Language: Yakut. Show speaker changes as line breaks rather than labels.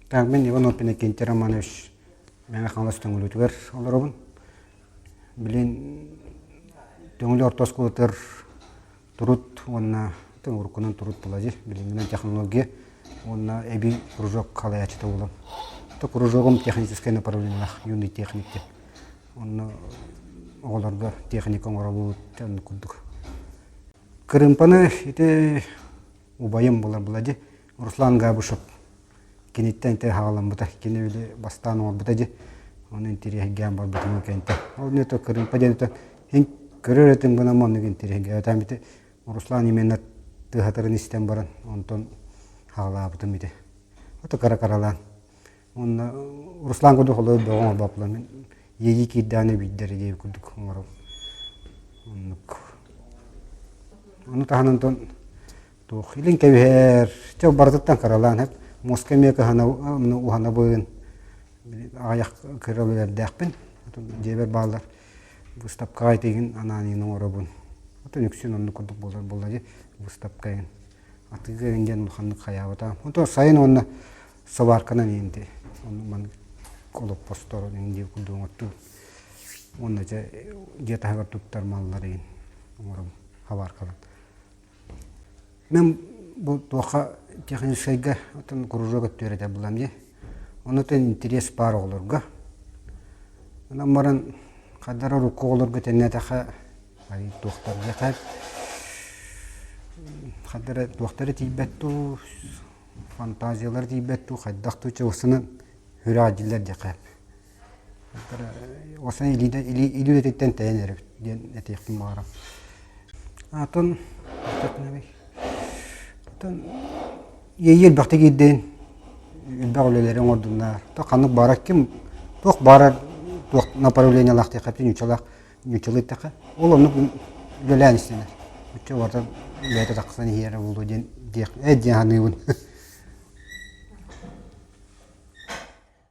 Так, мин Иван Иннокентий Романович Мэҥэ Хаҥалас Төҥүлүтүгэр олоробун. Билин Төҥүлү орто оскуолатыгар труд уонна уруккунан труд була дии, билиҥҥинэн технология уонна эбии кружок халайааччыта буолан. То кружогум техническай направлениелаах юный техник диэн. Онно оҕолорго техника оҥоробут оннук курдук. Кырыымпаны ити убайым буолар була дии, Руслан Габышев киниттэн ити хаҕаламмыта. Кини били бастаан оҥорбута дии. Ону интириэһиргээн барбытым кэнтэ. Ол не то кырыымпа диэн это һин көрөр этим гынан оннук интириэһиргээбэтим ити Руслан именно тыаһатарын истэн баран онтон хаҕалаабытым ити. Ото кыра-кыралаан. Уонна Руслан курдук олор бөҕө оҥорбоппун мин иэйии киирдэҕинэ биирдэр диэбит курдук оҥоробун. Оннук. Ону таһынан онтон туох илин кэбиһэр, чэ барытыттан кыралаан эп муоска эмиэ кыһана уһанабын, аҕыйах кыра үлэлэрдээхпин. Дьиэбэр бааллар выставкаҕа итигин анаан иһин оҥоробун. Оттон үксүн оннук курдук буолар буолла дии выставка иһин. Атыыга иһин диэн улаханнык хайаабатаҕым. Онтон сайын уонна сварканан иһин дии оннук маннык олоппосторун иһин дии курдук оҥортуу. Уонна дьэ дьиэ таһыгар туттар маллар иһин оҥоробун хабааркалан. Мин бу туохха техническайга оттон кружок өттүгэр этэ булам дии. Онутун интерес баар оҕолорго. Онон баран хадара урукку оҕолорго тэннээтэххэ туохтарга хадара туохтара тиийбэт дуу, фантазиялар тиийбэт дуу, хайдах дуу чугасынан сүрэҕэ дьиллэр диэххэ. Осен илии үлэтиттэн тэйэн эрэбит диэн этиэхпин баҕарам. Атын атын иэйии элбэхтик иирдээн элбэх үлэлэри оҥордуннар. То ханнык баара ким туох баарар туох направлениелаах диэххэ нуучалаах нуучалыы эттэххэ ол оннук үлэлээн истинэр. Оччо барыта үлэтэ тахсан иһиэрэ буолуо диэн диэх э диэн саныыбын.